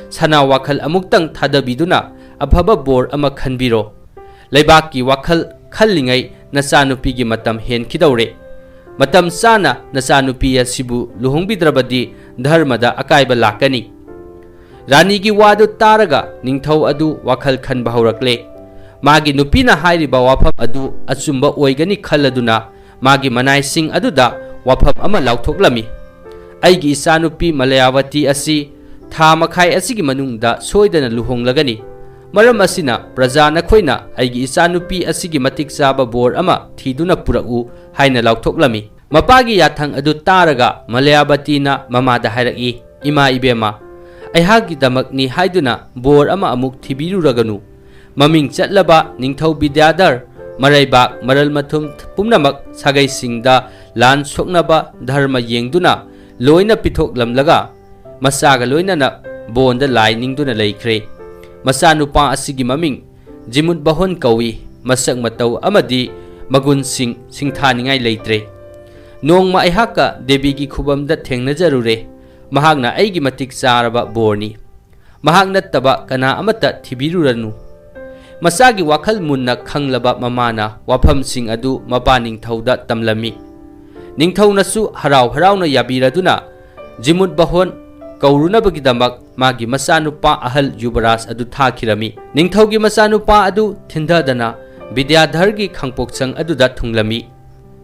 ꯁꯅꯥ ꯋꯥꯈꯜ ꯑꯃꯨꯛꯇꯪ ꯊꯥꯗꯕꯤꯗꯨꯅ ꯑꯐꯕ ꯕꯣꯔ ꯑꯃ ꯈꯟꯕꯤꯔꯣ꯫ ꯂꯩꯕꯥꯛꯀꯤ ꯋꯥꯈꯜ ꯈꯜꯂꯤꯉꯩ ꯅꯆꯥꯅꯨꯄꯤꯒꯤ ꯃꯇꯝ ꯍꯦꯟꯈꯤꯗꯧꯔꯦ꯫ ꯃꯇꯝ ꯆꯥꯅ ꯅꯆꯥꯅꯨꯄꯤ ꯑꯁꯤꯕꯨ ꯂꯨꯍꯣꯡꯕꯤꯗ꯭ꯔꯕꯗꯤ ꯙꯔꯃꯗ ꯑꯀꯥꯏꯕ ꯂꯥꯛꯀꯅꯤ꯫" ꯔꯥꯅꯤꯒꯤ ꯋꯥꯗꯨ ꯇꯥꯔꯒ ꯅꯤꯡꯊꯧ ꯑꯗꯨ ꯋꯥꯈꯜ ꯈꯟꯕ ꯍꯧꯔꯛꯂꯦ꯫ ꯃꯥꯒꯤ ꯅꯨꯄꯤꯅ ꯍꯥꯏꯔꯤꯕ ꯋꯥꯐꯝ ꯑꯗꯨ ꯑꯆꯨꯝꯕ ꯑꯣꯏꯒꯅꯤ ꯈꯜꯂꯗꯨꯅ ꯃꯥꯒꯤ ꯃꯅꯥꯏꯁꯤꯡ ꯑꯗꯨꯗ ꯋꯥꯐꯝ ꯑꯃ ꯂꯥꯎꯊꯣꯛꯂꯝꯃꯤ, "ꯑꯩꯒꯤ ꯏꯆꯥꯅꯨꯄꯤ ꯃꯂꯌꯥꯋꯇꯤ ꯑꯁꯤ ꯊꯥ ꯃꯈꯥꯏ ꯑꯁꯤꯒꯤ ꯃꯅꯨꯡꯗ ꯁꯣꯏꯗꯅ ꯂꯨꯍꯣꯡꯂꯒꯅꯤ꯫ ꯃꯔꯝ ꯑꯁꯤꯅ ꯄ꯭ꯔꯖꯥ ꯅꯈꯣꯏꯅ ꯑꯩꯒꯤ ꯏꯆꯥꯅꯨꯄꯤ ꯑꯁꯤꯒꯤ ꯃꯇꯤꯛ ꯆꯥꯕ ꯕꯣꯔ ꯑꯃ ꯊꯤꯗꯨꯅ ꯄꯨꯔꯛꯎ" ꯍꯥꯏꯅ ꯂꯥꯎꯊꯣꯛꯂꯝꯃꯤ꯫ ꯃꯄꯥꯒꯤ ꯌꯥꯊꯪ ꯑꯗꯨ ꯇꯥꯔꯒ ꯃꯂꯌꯥꯕꯇꯤꯅ ꯃꯃꯥꯗ ꯍꯥꯏꯔꯛꯏ, "ꯏꯃꯥ ꯏꯕꯦꯝꯃ, ꯑꯩꯍꯥꯛꯀꯤꯗꯃꯛꯅꯤ ꯍꯥꯏꯗꯨꯅ ꯕꯣꯔ ꯑꯃ ꯑꯃꯨꯛ ꯊꯤꯕꯤꯔꯨꯔꯒꯅꯨ꯫ ꯃꯃꯤꯡ ꯆꯠꯂꯕ ꯅꯤꯡꯊꯧ ꯕꯤꯗ꯭ꯌꯥꯙꯔ ꯃꯔꯩꯕꯥꯛ ꯃꯔꯜ ꯃꯊꯨꯝ ꯄꯨꯝꯅꯃꯛ ꯁꯥꯒꯩꯁꯤꯡꯗ ꯂꯥꯟ ꯁꯣꯛꯅꯕ ꯙꯔꯃ ꯌꯦꯡꯗꯨꯅ ꯂꯣꯏꯅ ꯄꯤꯊꯣꯛꯂꯝꯂꯒ ꯃꯆꯥꯒ ꯂꯣꯏꯅꯅ ꯕꯣꯟꯗ ꯂꯥꯏ ꯅꯤꯡꯗꯨꯅ ꯂꯩꯈ꯭ꯔꯦ꯫ ꯃꯆꯥꯅꯨꯄꯥ ꯑꯁꯤꯒꯤ ꯃꯃꯤꯡ ꯖꯤꯃꯨꯠ ꯕꯍꯣꯟ ꯀꯧꯏ꯫ ꯃꯁꯛ ꯃꯇꯧ ꯑꯃꯗꯤ ꯃꯒꯨꯟꯁꯤꯡ ꯁꯤꯡꯊꯥꯅꯤꯡꯉꯥꯏ ꯂꯩꯇ꯭ꯔꯦ꯫ ꯅꯣꯡꯃ ꯑꯩꯍꯥꯛꯀ ꯗꯦꯕꯤꯒꯤ ꯈꯨꯕꯝꯗ ꯊꯦꯡꯅꯖꯔꯨꯔꯦ꯫ ꯃꯍꯥꯛꯅ ꯑꯩꯒꯤ ꯃꯇꯤꯛ ꯆꯥꯔꯕ ꯕꯣꯔꯅꯤ꯫ ꯃꯍꯥꯛ ꯅꯠꯇꯕ ꯀꯅꯥ ꯑꯃꯠꯇ ꯊꯤꯕꯤꯔꯨꯔꯅꯨ꯫" ꯃꯆꯥꯒꯤ ꯋꯥꯈꯜ ꯃꯨꯟꯅ ꯈꯪꯂꯕ ꯃꯃꯥꯅ ꯋꯥꯐꯝꯁꯤꯡ ꯑꯗꯨ ꯃꯄꯥ ꯅꯤꯡꯊꯧꯗ ꯇꯝꯂꯝꯃꯤ꯫ ꯅꯤꯡꯊꯧꯅꯁꯨ ꯍꯔꯥꯎ ꯍꯔꯥꯎꯅ ꯌꯥꯕꯤꯔꯗꯨꯅ ꯖꯤꯃꯨꯠꯕꯍꯣꯟ ꯀꯧꯔꯨꯅꯕꯒꯤꯗꯃꯛ ꯃꯥꯒꯤ ꯃꯆꯥꯅꯨꯄꯥ ꯑꯍꯜ ꯌꯨꯕꯔꯥꯖ ꯑꯗꯨ ꯊꯥꯈꯤꯔꯝꯃꯤ꯫ ꯅꯤꯡꯊꯧꯒꯤ ꯃꯆꯥꯅꯨꯄꯥ ꯑꯗꯨ ꯊꯤꯟꯊꯗꯅ ꯕꯤꯗ꯭ꯌꯥꯙꯔꯒꯤ ꯈꯥꯡꯄꯣꯛꯁꯪ ꯑꯗꯨꯗ ꯊꯨꯡꯂꯝꯃꯤ꯫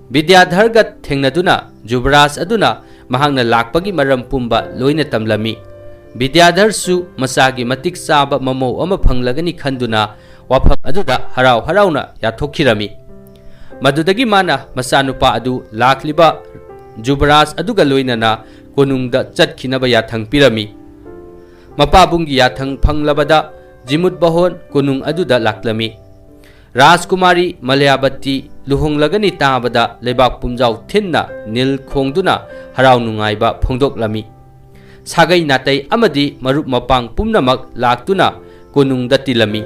ꯕꯤꯗ꯭ꯌꯥꯙꯔꯒ ꯊꯦꯡꯅꯗꯨꯅ ꯖꯨꯕꯔꯥꯖ ꯑꯗꯨꯅ ꯃꯍꯥꯛꯅ ꯂꯥꯛꯄꯒꯤ ꯃꯔꯝ ꯄꯨꯝꯕ ꯂꯣꯏꯅ ꯇꯝꯂꯝꯃꯤ꯫ ꯕꯤꯗ꯭ꯌꯥꯙꯔꯁꯨ ꯃꯆꯥꯒꯤ ꯃꯇꯤꯛ ꯆꯥꯕ ꯃꯃꯧ ꯑꯃ ꯐꯪꯂꯒꯅꯤ ꯈꯟꯗꯨꯅ ꯋꯥꯐꯝ ꯑꯗꯨꯗ ꯍꯔꯥꯎ ꯍꯔꯥꯎꯅ ꯌꯥꯊꯣꯛꯈꯤꯔꯝꯃꯤ꯫ ꯃꯗꯨꯗꯒꯤ ꯃꯥꯅ ꯃꯆꯥꯅꯨꯄꯥ ꯑꯗꯨ ꯂꯥꯛꯂꯤꯕ ꯖꯨꯕꯔꯥꯖ ꯑꯗꯨꯒ ꯂꯣꯏꯅꯅ ꯀꯣꯅꯨꯡꯗ ꯆꯠꯈꯤꯅꯕ ꯌꯥꯊꯪ ꯄꯤꯔꯝꯃꯤ꯫ ꯃꯄꯥꯕꯨꯡꯒꯤ ꯌꯥꯊꯪ ꯐꯪꯂꯕꯗ ꯖꯤꯃꯨꯠꯕꯍꯣꯟ ꯀꯣꯅꯨꯡ ꯑꯗꯨꯗ ꯂꯥꯛꯂꯝꯃꯤ꯫ ꯔꯥꯖꯀꯨꯃꯥꯔꯤ ꯃꯂꯌꯥꯕꯇꯤ ꯂꯨꯍꯣꯡꯂꯒꯅꯤ ꯇꯥꯕꯗ ꯂꯩꯕꯥꯛ ꯄꯨꯝꯖꯥꯎ ꯊꯤꯟꯅ ꯅꯤꯜ ꯈꯣꯡꯗꯨꯅ ꯍꯔꯥꯎ ꯅꯨꯡꯉꯥꯏꯕ ꯐꯣꯡꯗꯣꯛꯂꯝꯃꯤ꯫ ꯁꯥꯒꯩ ꯅꯥꯇꯩ ꯑꯃꯗꯤ ꯃꯔꯨꯞ ꯃꯄꯥꯡ ꯄꯨꯝꯅꯃꯛ ꯂꯥꯛꯇꯨꯅ ꯀꯣꯅꯨꯡꯗ ꯇꯤꯜꯂꯝꯃꯤ꯫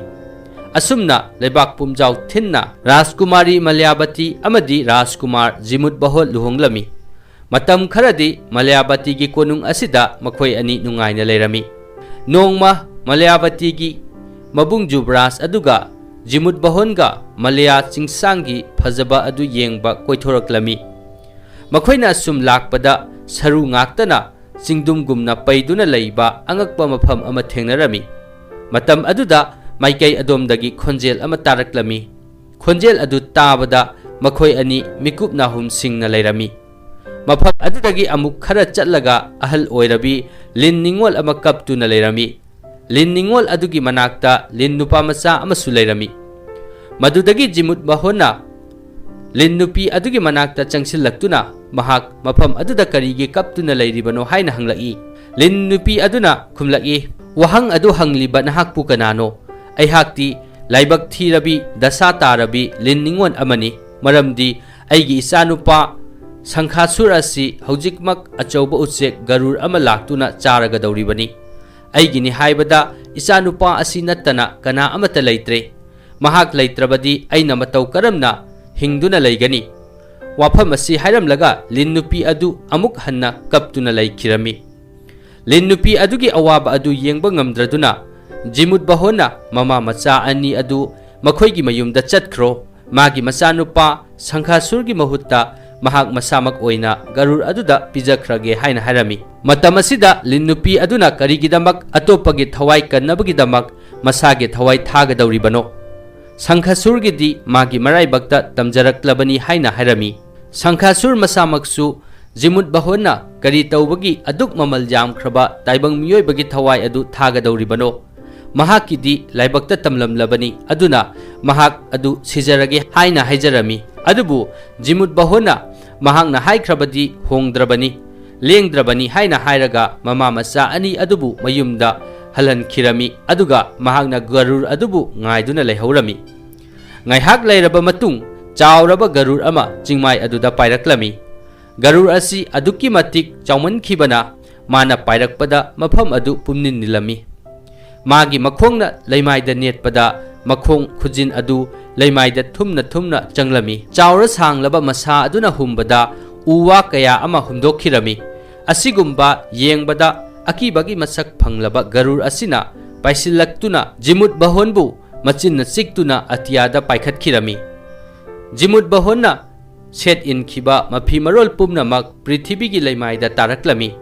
ꯑꯁꯨꯝꯅ ꯂꯩꯕꯥꯛ ꯄꯨꯝꯖꯥꯎ ꯊꯤꯟꯅ ꯔꯥꯖꯀꯨꯃꯥꯔꯤ ꯃꯂꯌꯥꯕꯇꯤ ꯑꯃꯗꯤ ꯔꯥꯖꯀꯨꯃꯥꯔ ꯖꯤꯃꯨꯠꯕꯍꯣꯟ ꯂꯨꯍꯣꯡꯂꯝꯃꯤ꯫ ꯃꯇꯝ ꯈꯔꯗꯤ ꯃꯂꯌꯥꯕꯇꯤꯒꯤ ꯀꯣꯅꯨꯡ ꯑꯁꯤꯗ ꯃꯈꯣꯏ ꯑꯅꯤ ꯅꯨꯡꯉꯥꯏꯅ ꯂꯩꯔꯝꯃꯤ꯫ ꯅꯣꯡꯃ ꯃꯂꯌꯥꯕꯇꯤꯒꯤ ꯃꯕꯨꯡ ꯖꯨꯕꯔꯥꯖ ꯑꯗꯨꯒ ꯖꯤꯃꯨꯠꯕꯍꯣꯟꯒ ꯃꯂꯌꯥ ꯆꯤꯡꯁꯥꯡꯒꯤ ꯐꯖꯕ ꯑꯗꯨ ꯌꯦꯡꯕ ꯀꯣꯏꯊꯣꯔꯛꯂꯝꯃꯤ꯫ ꯃꯈꯣꯏꯅ ꯑꯁꯨꯝ ꯂꯥꯛꯄꯗ ꯁꯔꯨ ꯉꯥꯛꯇꯅ ꯆꯤꯡꯗꯨꯝꯒꯨꯝꯅ ꯄꯩꯗꯨꯅ ꯂꯩꯕ ꯑꯉꯛꯄ ꯃꯐꯝ ꯑꯃ ꯊꯦꯡꯅꯔꯝꯃꯤ꯫ ꯃꯇꯝ ꯑꯗꯨꯗ ꯃꯥꯏꯀꯩ ꯑꯗꯣꯝꯗꯒꯤ ꯈꯣꯟꯖꯦꯜ ꯑꯃ ꯇꯥꯔꯛꯂꯝꯃꯤ꯫ ꯈꯣꯟꯖꯦꯜ ꯑꯗꯨ ꯇꯥꯕꯗ ꯃꯈꯣꯏ ꯑꯅꯤ ꯃꯤꯀꯨꯞ ꯅꯥꯍꯨꯝ ꯁꯤꯡꯅ ꯂꯩꯔꯝꯃꯤ꯫ ꯃꯐꯝ ꯑꯗꯨꯗꯒꯤ ꯑꯃꯨꯛ ꯈꯔ ꯆꯠꯂꯒ ꯑꯍꯜ ꯑꯣꯏꯔꯕꯤ ꯂꯤꯟ ꯅꯤꯉꯣꯜ ꯑꯃ ꯀꯞꯇꯨꯅ ꯂꯩꯔꯝꯃꯤ꯫ ꯂꯤꯟ ꯅꯤꯉꯣꯜ ꯑꯗꯨꯒꯤ ꯃꯅꯥꯛꯇ ꯂꯤꯟ ꯅꯨꯄꯥ ꯃꯆꯥ ꯑꯃꯁꯨ ꯂꯩꯔꯝꯃꯤ꯫ ꯃꯗꯨꯗꯒꯤ ꯖꯤꯃꯨꯠꯕꯍꯣꯟꯅ ꯂꯤꯟ ꯅꯨꯄꯤ ꯑꯗꯨꯒꯤ ꯃꯅꯥꯛꯇ ꯆꯪꯁꯤꯜꯂꯛꯇꯨꯅ ꯃꯍꯥꯛ ꯃꯐꯝ ꯑꯗꯨꯗ ꯀꯔꯤꯒꯤ ꯀꯞꯇꯨꯅ ꯂꯩꯔꯤꯕꯅꯣ ꯍꯥꯏꯅ ꯍꯪꯂꯛꯏ꯫ ꯂꯤꯟ ꯅꯨꯄꯤ ꯑꯗꯨꯅ ꯈꯨꯝꯂꯛꯏ, "ꯋꯥꯍꯪ ꯑꯗꯨ ꯍꯪꯂꯤꯕ ꯅꯍꯥꯛꯄꯨ ꯀꯅꯥꯅꯣ? ꯑꯩꯍꯥꯛꯇꯤ ꯂꯥꯏꯕꯛ ꯊꯤꯔꯕꯤ, ꯗꯁꯥ ꯇꯥꯔꯕꯤ ꯂꯤꯟ ꯅꯤꯉꯣꯜ ꯑꯃꯅꯤ꯫ ꯃꯔꯝꯗꯤ ꯑꯩꯒꯤ ꯏꯆꯥꯅꯨꯄꯥ ꯁꯪꯈꯥꯁꯨꯔ ꯑꯁꯤ ꯍꯧꯖꯤꯛꯃꯛ ꯑꯆꯧꯕ ꯎꯆꯦꯛ ꯒꯔꯨꯔ ꯑꯃ ꯂꯥꯛꯇꯨꯅ ꯆꯥꯔꯒꯗꯧꯔꯤꯕꯅꯤ꯫ ꯑꯩꯒꯤꯅꯤ ꯍꯥꯏꯕꯗ ꯏꯆꯥꯅꯨꯄꯥ ꯑꯁꯤ ꯅꯠꯇꯅ ꯀꯅꯥ ꯑꯃꯠꯇ ꯂꯩꯇ꯭ꯔꯦ꯫ ꯃꯍꯥꯛ ꯂꯩꯇ꯭ꯔꯕꯗꯤ ꯑꯩꯅ ꯃꯇꯧ ꯀꯔꯝꯅ ꯍꯤꯡꯗꯨꯅ ꯂꯩꯒꯅꯤ?" ꯋꯥꯐꯝ ꯑꯁꯤ ꯍꯥꯏꯔꯝꯂꯒ ꯂꯤꯟ ꯅꯨꯄꯤ ꯑꯗꯨ ꯑꯃꯨꯛ ꯍꯟꯅ ꯀꯞꯇꯨꯅ ꯂꯩꯈꯤꯔꯝꯃꯤ꯫ ꯂꯤꯟ ꯅꯨꯄꯤ ꯑꯗꯨꯒꯤ ꯑꯋꯥꯕ ꯑꯗꯨ ꯌꯦꯡꯕ ꯉꯝꯗ꯭ꯔꯗꯨꯅ ꯖꯤꯃꯨꯠ ꯕꯍꯣꯟꯅ ꯃꯃꯥ ꯃꯆꯥ ꯑꯅꯤ ꯑꯗꯨ ꯃꯈꯣꯏꯒꯤ ꯃꯌꯨꯝꯗ ꯆꯠꯈ꯭ꯔꯣ, ꯃꯥꯒꯤ ꯃꯆꯥꯅꯨꯄꯥ ꯁꯪꯈꯥꯁꯨꯔꯒꯤ ꯃꯍꯨꯠꯇ ꯃꯍꯥꯛ ꯃꯁꯥꯃꯛ ꯑꯣꯏꯅ ꯒꯔꯨꯔ ꯑꯗꯨꯗ ꯄꯤꯖꯈ꯭ꯔꯒꯦ ꯍꯥꯏꯅ ꯍꯥꯏꯔꯝꯃꯤ꯫ ꯃꯇꯝ ꯑꯁꯤꯗ ꯂꯤꯟ ꯅꯨꯄꯤ ꯑꯗꯨꯅ ꯀꯔꯤꯒꯤꯗꯃꯛ ꯑꯇꯣꯞꯄꯒꯤ ꯊꯋꯥꯏ ꯀꯟꯅꯕꯒꯤꯗꯃꯛ ꯃꯁꯥꯒꯤ ꯊꯋꯥꯏ ꯊꯥꯒꯗꯧꯔꯤꯕꯅꯣ? ꯁꯪꯈꯥꯁꯨꯔꯒꯤꯗꯤ ꯃꯥꯒꯤ ꯃꯔꯥꯏꯕꯛꯇ ꯇꯝꯖꯔꯛꯂꯕꯅꯤ ꯍꯥꯏꯅ ꯍꯥꯏꯔꯝꯃꯤ꯫ ꯁꯪꯈꯥꯁꯨꯔ ꯃꯁꯥꯃꯛꯁꯨ ꯖꯤꯃꯨꯠ ꯕꯍꯣꯟꯅ ꯀꯔꯤ ꯇꯧꯕꯒꯤ ꯑꯗꯨꯛ ꯃꯃꯜ ꯌꯥꯝꯈ꯭ꯔꯕ ꯇꯥꯏꯕꯪ ꯃꯤꯑꯣꯏꯕꯒꯤ ꯊꯋꯥꯏ ꯑꯗꯨ ꯊꯥꯒꯗꯧꯔꯤꯕꯅꯣ? ꯃꯍꯥꯛꯀꯤꯗꯤ ꯂꯥꯏꯕꯛꯇ ꯇꯝꯂꯝꯂꯕꯅꯤ, ꯑꯗꯨꯅ ꯃꯍꯥꯛ ꯑꯗꯨ ꯁꯤꯖꯔꯒꯦ ꯍꯥꯏꯅ ꯍꯥꯏꯖꯔꯝꯃꯤ꯫ ꯑꯗꯨꯕꯨ ꯖꯤꯃꯨꯠ ꯕꯍꯣꯟꯅ ꯃꯍꯥꯛꯅ ꯍꯥꯏꯈ꯭ꯔꯕꯗꯤ ꯍꯣꯡꯗ꯭ꯔꯕꯅꯤ, ꯂꯦꯡꯗ꯭ꯔꯕꯅꯤ ꯍꯥꯏꯅ ꯍꯥꯏꯔꯒ ꯃꯃꯥ ꯃꯆꯥ ꯑꯅꯤ ꯑꯗꯨꯕꯨ ꯃꯌꯨꯝꯗ ꯍꯜꯍꯟꯈꯤꯔꯝꯃꯤ, ꯑꯗꯨꯒ ꯃꯍꯥꯛꯅ ꯒꯔꯨꯔ ꯑꯗꯨꯕꯨ ꯉꯥꯏꯗꯨꯅ ꯂꯩꯍꯧꯔꯝꯃꯤ꯫ ꯉꯥꯏꯍꯥꯛ ꯂꯩꯔꯕ ꯃꯇꯨꯡ, ꯆꯥꯎꯔꯕ ꯒꯔꯨꯔ ꯑꯃ ꯆꯤꯡꯃꯥꯏ ꯑꯗꯨꯗ ꯄꯥꯏꯔꯛꯂꯝꯃꯤ꯫ ꯒꯔꯨꯔ ꯑꯁꯤ ꯑꯗꯨꯛꯀꯤ ꯃꯇꯤꯛ ꯆꯥꯎꯃꯟꯈꯤꯕꯅ ꯃꯥꯅ ꯄꯥꯏꯔꯛꯄꯗ ꯃꯐꯝ ꯑꯗꯨ ꯄꯨꯝꯅꯤꯟ ꯅꯤꯜꯂꯝꯃꯤ꯫ ꯃꯥꯒꯤ ꯃꯈꯣꯡꯅ ꯂꯩꯃꯥꯏꯗ ꯅꯦꯠꯄꯗ ꯃꯈꯣꯡ ꯈꯨꯖꯤꯟ ꯑꯗꯨ ꯂꯩꯃꯥꯏꯗ ꯊꯨꯝꯅ ꯊꯨꯝꯅ ꯆꯪꯂꯝꯃꯤ꯫ ꯆꯥꯎꯔ ꯁꯥꯡꯂꯕ ꯃꯁꯥ ꯑꯗꯨꯅ ꯍꯨꯝꯕꯗ ꯎ ꯋꯥ ꯀꯌꯥ ꯑꯃ ꯍꯨꯝꯗꯣꯛꯈꯤꯔꯝꯃꯤ꯫ ꯑꯁꯤꯒꯨꯝꯕ ꯌꯦꯡꯕꯗ ꯑꯀꯤꯕꯒꯤ ꯃꯁꯛ ꯐꯪꯂꯕ ꯒꯔꯨꯔ ꯑꯁꯤꯅ ꯄꯥꯏꯁꯤꯜꯂꯛꯇꯨꯅ ꯖꯤꯃꯨꯠ ꯕꯍꯣꯟꯕꯨ ꯃꯆꯤꯟꯅ ꯆꯤꯛꯇꯨꯅ ꯑꯇꯤꯌꯥꯗ ꯄꯥꯏꯈꯠꯈꯤꯔꯝꯃꯤ꯫ ꯖꯤꯃꯨꯠ ꯕꯍꯣꯟꯅ ꯁꯦꯠ ꯏꯟꯈꯤꯕ ꯃꯐꯤ ꯃꯔꯣꯜ ꯄꯨꯝꯅꯃꯛ ꯄ꯭ꯔꯤꯊꯤꯕꯤꯒꯤ ꯂꯩꯃꯥꯏꯗ ꯇꯥꯔꯛꯂꯝꯃꯤ꯫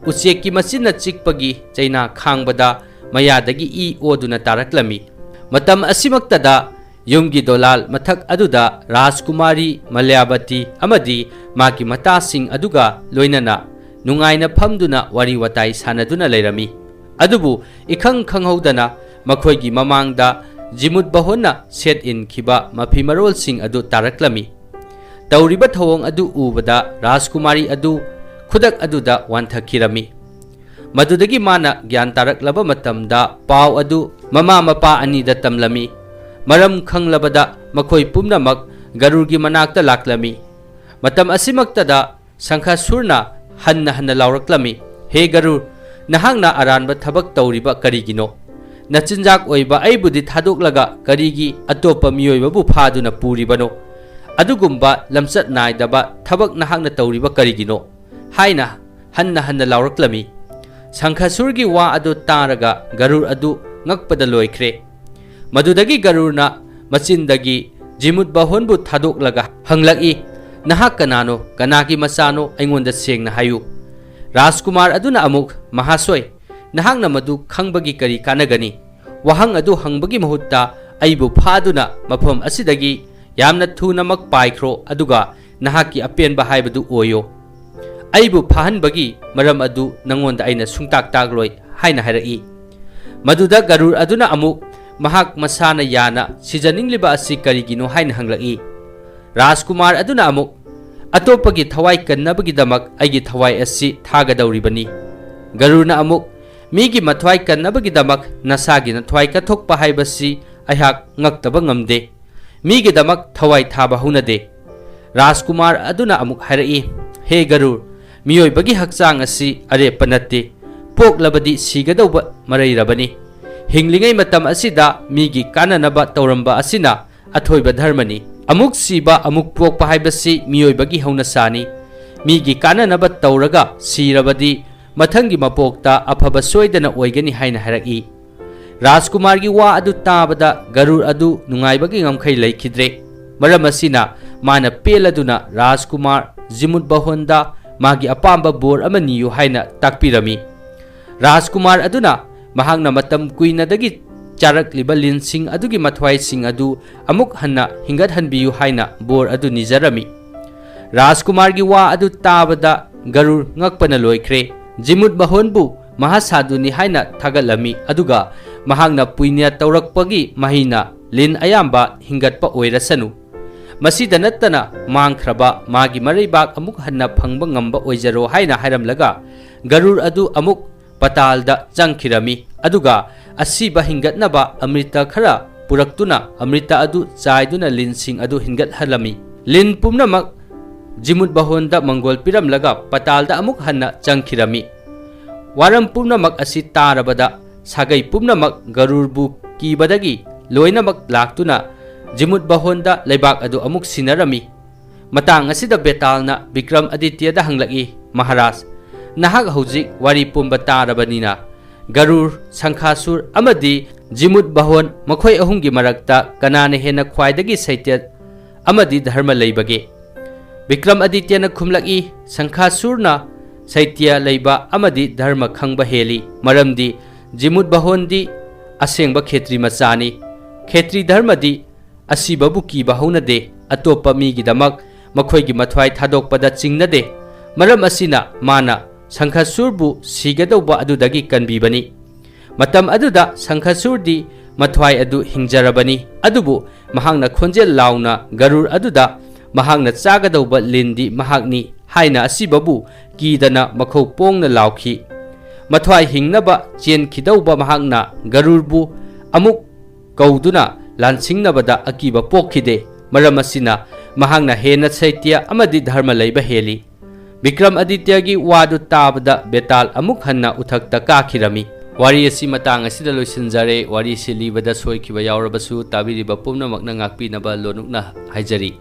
ꯎꯆꯦꯛꯀꯤ ꯃꯆꯤꯟꯅ ꯆꯤꯛꯄꯒꯤ ꯆꯩꯅꯥ ꯈꯥꯡꯕꯗ ꯃꯌꯥꯗꯒꯤ ꯏ ꯑꯣꯗꯨꯅ ꯇꯥꯔꯛꯂꯝꯃꯤ꯫ ꯃꯇꯝ ꯑꯁꯤꯃꯛꯇꯗ ꯌꯨꯝꯒꯤ ꯗꯣꯂꯥꯜ ꯃꯊꯛ ꯑꯗꯨꯗ ꯔꯥꯖꯀꯨꯃꯥꯔꯤ ꯃꯂ꯭ꯌꯥꯕꯇꯤ ꯑꯃꯗꯤ ꯃꯥꯒꯤ ꯃꯇꯥꯁꯤꯡ ꯑꯗꯨꯒ ꯂꯣꯏꯅꯅ ꯅꯨꯡꯉꯥꯏꯅ ꯐꯝꯗꯨꯅ ꯋꯥꯔꯤ ꯋꯥꯇꯥꯏ ꯁꯥꯟꯅꯗꯨꯅ ꯂꯩꯔꯝꯃꯤ꯫ ꯑꯗꯨꯕꯨ ꯏꯈꯪ ꯈꯪꯍꯧꯗꯅ ꯃꯈꯣꯏꯒꯤ ꯃꯃꯥꯡꯗ ꯖꯤꯃꯨꯠ ꯕꯍꯣꯟꯅ ꯁꯦꯠ ꯏꯟꯈꯤꯕ ꯃꯐꯤ ꯃꯔꯣꯜꯁꯤꯡ ꯑꯗꯨ ꯇꯥꯔꯛꯂꯝꯃꯤ꯫ ꯇꯧꯔꯤꯕ ꯊꯧꯑꯣꯡ ꯑꯗꯨ ꯎꯕꯗ ꯔꯥꯖꯀꯨꯃꯥꯔꯤ ꯑꯗꯨ ꯈꯨꯗꯛ ꯑꯗꯨꯗ ꯋꯥꯟꯊꯈꯤꯔꯝꯃꯤ꯫ ꯃꯗꯨꯗꯒꯤ ꯃꯥꯅ ꯒ꯭ꯌꯥꯟ ꯇꯥꯔꯛꯂꯕ ꯃꯇꯝꯗ ꯄꯥꯎ ꯑꯗꯨ ꯃꯃꯥ ꯃꯄꯥ ꯑꯅꯤꯗ ꯇꯝꯂꯝꯃꯤ꯫ ꯃꯔꯝ ꯈꯪꯂꯕꯗ ꯃꯈꯣꯏ ꯄꯨꯝꯅꯃꯛ ꯒꯔꯨꯔꯒꯤ ꯃꯅꯥꯛꯇ ꯂꯥꯛꯂꯝꯃꯤ꯫ ꯃꯇꯝ ꯑꯁꯤꯃꯛꯇꯗ ꯁꯪꯈꯥꯁꯨꯔꯅ ꯍꯟꯅ ꯍꯟꯅ ꯂꯥꯎꯔꯛꯂꯝꯃꯤ, "ꯍꯦ ꯒꯔꯨꯔ, ꯅꯍꯥꯛꯅ ꯑꯔꯥꯟꯕ ꯊꯕꯛ ꯇꯧꯔꯤꯕ ꯀꯔꯤꯒꯤꯅꯣ? ꯅꯆꯤꯟꯖꯥꯛ ꯑꯣꯏꯕ ꯑꯩꯕꯨꯗꯤ ꯊꯥꯗꯣꯛꯂꯒ ꯀꯔꯤꯒꯤ ꯑꯇꯣꯞꯄ ꯃꯤꯑꯣꯏꯕꯕꯨ ꯐꯥꯗꯨꯅ ꯄꯨꯔꯤꯕꯅꯣ? ꯑꯗꯨꯒꯨꯝꯕ ꯂꯝꯆꯠ ꯅꯥꯏꯗꯕ ꯊꯕꯛ ꯅꯍꯥꯛꯅ ꯇꯧꯔꯤꯕ ꯀꯔꯤꯒꯤꯅꯣ?" ꯍꯥꯏꯅ ꯍꯟꯅ ꯍꯟꯅ ꯂꯥꯎꯔꯛꯂꯝꯃꯤ꯫ ꯁꯪꯈꯥꯁꯨꯔꯒꯤ ꯋꯥ ꯑꯗꯨ ꯇꯥꯔꯒ ꯒꯔꯨꯔ ꯑꯗꯨ ꯉꯛꯄꯗ ꯂꯣꯏꯈ꯭ꯔꯦ꯫ ꯃꯗꯨꯗꯒꯤ ꯒꯔꯨꯔꯅ ꯃꯆꯤꯟꯗꯒꯤ ꯖꯤꯃꯨꯠ ꯕꯍꯣꯟꯕꯨ ꯊꯥꯗꯣꯛꯂꯒ ꯍꯪꯂꯛꯏ, "ꯅꯍꯥꯛ ꯀꯅꯥꯅꯣ? ꯀꯅꯥꯒꯤ ꯃꯆꯥꯅꯣ? ꯑꯩꯉꯣꯟꯗ ꯁꯦꯡꯅ ꯍꯥꯏꯌꯨ꯫" ꯔꯥꯖꯀꯨꯃꯥꯔ ꯑꯗꯨꯅ ꯑꯃꯨꯛ, "ꯃꯍꯥꯁꯣꯏ, ꯅꯍꯥꯛꯅ ꯃꯗꯨ ꯈꯪꯕꯒꯤ ꯀꯔꯤ ꯀꯥꯟꯅꯒꯅꯤ? ꯋꯥꯍꯪ ꯑꯗꯨ ꯍꯪꯕꯒꯤ ꯃꯍꯨꯠꯇ ꯑꯩꯕꯨ ꯐꯥꯗꯨꯅ ꯃꯐꯝ ꯑꯁꯤꯗꯒꯤ ꯌꯥꯝꯅ ꯊꯨꯅꯃꯛ ꯄꯥꯏꯈ꯭ꯔꯣ, ꯑꯗꯨꯒ ꯅꯍꯥꯛꯀꯤ ꯑꯄꯦꯟꯕ ꯍꯥꯏꯕꯗꯨ ꯑꯣꯏꯌꯣ꯫ ꯑꯩꯕꯨ ꯐꯥꯍꯟꯕꯒꯤ ꯃꯔꯝ ꯑꯗꯨ ꯅꯉꯣꯟꯗ ꯑꯩꯅ ꯁꯨꯡꯇꯥꯛ ꯇꯥꯛꯂꯣꯏ" ꯍꯥꯏꯅ ꯍꯥꯏꯔꯛꯏ꯫ ꯃꯗꯨꯗ ꯒꯔꯨꯔ ꯑꯗꯨꯅ ꯑꯃꯨꯛ ꯃꯍꯥꯛ ꯃꯁꯥꯅ ꯌꯥꯅ ꯁꯤꯖꯅꯤꯡꯂꯤꯕ ꯑꯁꯤ ꯀꯔꯤꯒꯤꯅꯣ ꯍꯥꯏꯅ ꯍꯪꯂꯛꯏ꯫ ꯔꯥꯖꯀꯨꯃꯥꯔ ꯑꯗꯨꯅ ꯑꯃꯨꯛ, "ꯑꯇꯣꯞꯄꯒꯤ ꯊꯋꯥꯏ ꯀꯟꯅꯕꯒꯤꯗꯃꯛ ꯑꯩꯒꯤ ꯊꯋꯥꯏ ꯑꯁꯤ ꯊꯥꯒꯗꯧꯔꯤꯕꯅꯤ꯫" ꯒꯔꯨꯔꯅ ꯑꯃꯨꯛ, "ꯃꯤꯒꯤ ꯃꯊ꯭ꯋꯥꯏ ꯀꯟꯅꯕꯒꯤꯗꯃꯛ ꯅꯁꯥꯒꯤ ꯅꯊ꯭ꯋꯥꯏ ꯀꯠꯊꯣꯛꯄ ꯍꯥꯏꯕꯁꯤ ꯑꯩꯍꯥꯛ ꯉꯛꯇꯕ ꯉꯝꯗꯦ꯫ ꯃꯤꯒꯤꯗꯃꯛ ꯊꯋꯥꯏ ꯊꯥꯕ ꯍꯧꯅꯗꯦ꯫" ꯔꯥꯖꯀꯨꯃꯥꯔ ꯑꯗꯨꯅ ꯑꯃꯨꯛ ꯍꯥꯏꯔꯛꯏ, "ꯍꯦ ꯒꯔꯨꯔ, ꯃꯤꯑꯣꯏꯕꯒꯤ ꯍꯛꯆꯥꯡ ꯑꯁꯤ ꯑꯔꯦꯞꯄ ꯅꯠꯇꯦ꯫ ꯄꯣꯛꯂꯕꯗꯤ ꯁꯤꯒꯗꯧꯕ ꯃꯔꯩꯔꯕꯅꯤ꯫ ꯍꯤꯡꯂꯤꯉꯩ ꯃꯇꯝ ꯑꯁꯤꯗ ꯃꯤꯒꯤ ꯀꯥꯟꯅꯅꯕ ꯇꯧꯔꯝꯕ ꯑꯁꯤꯅ ꯑꯊꯣꯏꯕ ꯙꯔꯃꯅꯤ꯫ ꯑꯃꯨꯛ ꯁꯤꯕ, ꯑꯃꯨꯛ ꯄꯣꯛꯄ ꯍꯥꯏꯕꯁꯤ ꯃꯤꯑꯣꯏꯕꯒꯤ ꯍꯧꯅꯁꯥꯅꯤ꯫ ꯃꯤꯒꯤ ꯀꯥꯟꯅꯅꯕ ꯇꯧꯔꯒ ꯁꯤꯔꯕꯗꯤ ꯃꯊꯪꯒꯤ ꯃꯄꯣꯛꯇ ꯑꯐꯕ ꯁꯣꯏꯗꯅ ꯑꯣꯏꯒꯅꯤ" ꯍꯥꯏꯅ ꯍꯥꯏꯔꯛꯏ꯫ ꯔꯥꯖꯀꯨꯃꯥꯔꯒꯤ ꯋꯥ ꯑꯗꯨ ꯇꯥꯕꯗ ꯒꯔꯨꯔ ꯑꯗꯨ ꯅꯨꯡꯉꯥꯏꯕꯒꯤ ꯉꯝꯈꯩ ꯂꯩꯈꯤꯗ꯭ꯔꯦ꯫ ꯃꯔꯝ ꯑꯁꯤꯅ ꯃꯥꯅ ꯄꯦꯜꯂꯗꯨꯅ ꯔꯥꯖꯀꯨꯃꯥꯔ ꯖꯤꯃꯨꯠ ꯕꯍꯣꯟꯗ ꯃꯥꯒꯤ ꯑꯄꯥꯝꯕ ꯕꯣꯔ ꯑꯃ ꯅꯤꯌꯨ ꯍꯥꯏꯅ ꯇꯥꯛꯄꯤꯔꯝꯃꯤ꯫ ꯔꯥꯖꯀꯨꯃꯥꯔ ꯑꯗꯨꯅ ꯃꯍꯥꯛꯅ ꯃꯇꯝ ꯀꯨꯏꯅꯗꯒꯤ ꯆꯥꯔꯛꯂꯤꯕ ꯂꯤꯟꯁꯤꯡ ꯑꯗꯨꯒꯤ ꯃꯊ꯭ꯋꯥꯏꯁꯤꯡ ꯑꯗꯨ ꯑꯃꯨꯛ ꯍꯟꯅ ꯍꯤꯡꯒꯠꯍꯟꯕꯤꯌꯨ ꯍꯥꯏꯅ ꯕꯣꯔ ꯑꯗꯨ ꯅꯤꯖꯔꯝꯃꯤ꯫ ꯔꯥꯖꯀꯨꯃꯥꯔꯒꯤ ꯋꯥ ꯑꯗꯨ ꯇꯥꯕꯗ ꯒꯔꯨꯔ ꯉꯛꯄꯅ ꯂꯣꯏꯈ꯭ꯔꯦ꯫ ꯖꯤꯃꯨꯠ ꯕꯍꯣꯟꯕꯨ ꯃꯍꯥꯁꯥꯙꯨꯅꯤ ꯍꯥꯏꯅ ꯊꯥꯒꯠꯂꯝꯃꯤ, ꯑꯗꯨꯒ ꯃꯍꯥꯛꯅ ꯄꯨꯏꯅ꯭ꯌ ꯇꯧꯔꯛꯄꯒꯤ ꯃꯍꯩꯅ ꯂꯤꯟ ꯑꯌꯥꯝꯕ ꯍꯤꯡꯒꯠꯄ ꯑꯣꯏꯔꯁꯅꯨ꯫ ꯃꯁꯤꯗ ꯅꯠꯇꯅ ꯃꯥꯡꯈ꯭ꯔꯕ ꯃꯥꯒꯤ ꯃꯔꯩꯕꯥꯛ ꯑꯃꯨꯛ ꯍꯟꯅ ꯐꯪꯕ ꯉꯝꯕ ꯑꯣꯏꯖꯔꯣ ꯍꯥꯏꯅ ꯍꯥꯏꯔꯝꯂꯒ ꯒꯔꯨꯔ ꯑꯗꯨ ꯑꯃꯨꯛ ꯄꯇꯥꯜꯗ ꯆꯪꯈꯤꯔꯝꯃꯤ, ꯑꯗꯨꯒ ꯑꯁꯤꯕ ꯍꯤꯡꯒꯠꯅꯕ ꯑꯃ꯭ꯔꯤꯇ ꯈꯔ ꯄꯨꯔꯛꯇꯨꯅ ꯑꯃ꯭ꯔꯤꯇ ꯑꯗꯨ ꯆꯥꯏꯗꯨꯅ ꯂꯤꯟꯁꯤꯡ ꯑꯗꯨ ꯍꯤꯡꯒꯠꯍꯜꯂꯝꯃꯤ꯫ ꯂꯤꯟ ꯄꯨꯝꯅꯃꯛ ꯖꯤꯃꯨꯠ ꯕꯍꯣꯟꯗ ꯃꯪꯒꯣꯜ ꯄꯤꯔꯝꯂꯒ ꯄꯇꯥꯜꯗ ꯑꯃꯨꯛ ꯍꯟꯅ ꯆꯪꯈꯤꯔꯝꯃꯤ꯫ ꯋꯥꯔꯝ ꯄꯨꯝꯅꯃꯛ ꯑꯁꯤ ꯇꯥꯔꯕꯗ ꯁꯥꯒꯩ ꯄꯨꯝꯅꯃꯛ ꯒꯔꯨꯔꯕꯨ ꯀꯤꯕꯗꯒꯤ ꯂꯣꯏꯅꯃꯛ ꯂꯥꯛꯇꯨꯅ ꯖꯤꯃꯨꯠ ꯕꯍꯣꯟꯗ ꯂꯩꯕꯥꯛ ꯑꯗꯨ ꯑꯃꯨꯛ ꯁꯤꯟꯅꯔꯝꯃꯤ꯫ ꯃꯇꯥꯡ ꯑꯁꯤꯗ ꯕꯦꯇꯥꯜꯅ ꯕꯤꯀ꯭ꯔꯝ ꯑꯗꯤꯇ꯭ꯌꯗ ꯍꯪꯂꯛꯏ, "ꯃꯍꯥꯔꯥꯖ, ꯅꯍꯥꯛ ꯍꯧꯖꯤꯛ ꯋꯥꯔꯤ ꯄꯨꯝꯕ ꯇꯥꯔꯕꯅꯤꯅ, ꯒꯔꯨꯔ, ꯁꯪꯈꯥꯁꯨꯔ ꯑꯃꯗꯤ ꯖꯤꯃꯨꯠ ꯕꯍꯣꯟ, ꯃꯈꯣꯏ ꯑꯍꯨꯝꯒꯤ ꯃꯔꯛꯇ ꯀꯅꯥꯅ ꯍꯦꯟꯅ ꯈ꯭ꯋꯥꯏꯗꯒꯤ ꯁꯩꯇ꯭ꯌ ꯑꯃꯗꯤ ꯙꯔꯃ ꯂꯩꯕꯒꯦ? ꯕꯤꯀ꯭ꯔꯝꯑꯗꯤꯇ꯭ꯌꯅ ꯈꯨꯝꯂꯛꯏ, ꯁꯪꯈꯥꯁꯨꯔꯅ ꯁꯩꯇ꯭ꯌ ꯂꯩꯕ ꯑꯃꯗꯤ ꯙꯔꯃ ꯈꯪꯕ ꯍꯦꯜꯂꯤ, ꯃꯔꯝꯗꯤ ꯖꯤꯃꯨꯠ ꯕꯍꯣꯟꯗꯤ ꯑꯁꯦꯡꯕ ꯈꯦꯇ꯭ꯔꯤ ꯃꯆꯥꯅꯤ꯫ ꯈꯦꯇ꯭ꯔꯤ ꯙꯔꯃꯗꯤ ꯑꯁꯤꯕꯕꯨ ꯀꯤꯕ ꯍꯧꯅꯗꯦ, ꯑꯇꯣꯞꯄ ꯃꯤꯒꯤꯗꯃꯛ ꯃꯈꯣꯏꯒꯤ ꯃꯊ꯭ꯋꯥꯏ ꯊꯥꯗꯣꯛꯄꯗ ꯆꯤꯡꯅꯗꯦ꯫ ꯃꯔꯝ ꯑꯁꯤꯅ ꯃꯥꯅ ꯁꯪꯈꯥꯁꯨꯔꯕꯨ ꯁꯤꯒꯗꯧꯕ ꯑꯗꯨꯗꯒꯤ ꯀꯟꯕꯤꯕꯅꯤ꯫ ꯃꯇꯝ ꯑꯗꯨꯗ ꯁꯪꯈꯥꯁꯨꯔꯗꯤ ꯃꯊ꯭ꯋꯥꯏ ꯑꯗꯨ ꯍꯤꯡꯖꯔꯕꯅꯤ, ꯑꯗꯨꯕꯨ ꯃꯍꯥꯛꯅ ꯈꯣꯟꯖꯦꯜ ꯂꯥꯎꯅ ꯒꯔꯨꯔ ꯑꯗꯨꯗ ꯃꯍꯥꯛꯅ ꯆꯥꯒꯗꯧꯕ ꯂꯤꯟꯗꯤ ꯃꯍꯥꯛꯅꯤ ꯍꯥꯏꯅ ꯑꯁꯤꯕꯕꯨ ꯀꯤꯗꯅ ꯃꯈꯧ ꯄꯣꯡꯅ ꯂꯥꯎꯈꯤ꯫ ꯃꯊ꯭ꯋꯥꯏ ꯍꯤꯡꯅꯕ ꯆꯦꯟꯈꯤꯗꯧꯕ ꯃꯍꯥꯛꯅ ꯒꯔꯨꯔꯕꯨ ꯑꯃꯨꯛ ꯀꯧꯗꯨꯅ ꯂꯥꯟꯁꯤꯡꯅꯕꯗ ꯑꯀꯤꯕ ꯄꯣꯛꯈꯤꯗꯦ꯫ ꯃꯔꯝ ꯑꯁꯤꯅ ꯃꯍꯥꯛꯅ ꯍꯦꯟꯅ ꯁꯩꯇ꯭ꯌ ꯑꯃꯗꯤ ꯙꯔꯃ ꯂꯩꯕ ꯍꯦꯜꯂꯤ꯫ ꯕꯤꯀ꯭ꯔꯝꯑꯗꯤꯇ꯭ꯌꯒꯤ ꯋꯥꯗꯨ ꯇꯥꯕꯗ ꯕꯦꯇꯥꯜ ꯑꯃꯨꯛ ꯍꯟꯅ ꯎꯊꯛꯇ ꯀꯥꯈꯤꯔꯝꯃꯤ꯫ ꯋꯥꯔꯤ ꯑꯁꯤ ꯃꯇꯥꯡ ꯑꯁꯤꯗ ꯂꯣꯏꯁꯤꯟꯖꯔꯦ꯫ ꯋꯥꯔꯤꯁꯤ ꯂꯤꯕꯗ ꯁꯣꯏꯈꯤꯕ ꯌꯥꯎꯔꯕꯁꯨ ꯇꯥꯕꯤꯔꯤꯕ ꯄꯨꯝꯅꯃꯛꯅ ꯉꯥꯛꯄꯤꯅꯕ ꯂꯣꯅꯨꯛꯅ ꯍꯥꯏꯖꯔꯤ꯫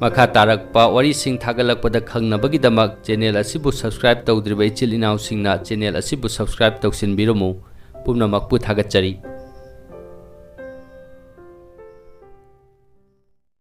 ꯃꯈꯥ ꯇꯥꯔꯛꯄ ꯋꯥꯔꯤꯁꯤꯡ ꯊꯥꯒꯠꯂꯛꯄꯗ ꯈꯪꯅꯕꯒꯤꯗꯃꯛ ꯆꯦꯅꯦꯜ ꯑꯁꯤꯕꯨ subscribe ꯇꯧꯗ꯭ꯔꯤꯕ ꯏꯆꯤꯜ ꯏꯅꯥꯎꯁꯤꯡꯅ ꯆꯦꯅꯦꯜ ꯑꯁꯤꯕꯨ subscribe ꯇꯧꯁꯤꯟꯕꯤꯔꯝꯃꯨ꯫ ꯄꯨꯝꯅꯃꯛꯄꯨ ꯊꯥꯒꯠꯆꯔꯤ꯫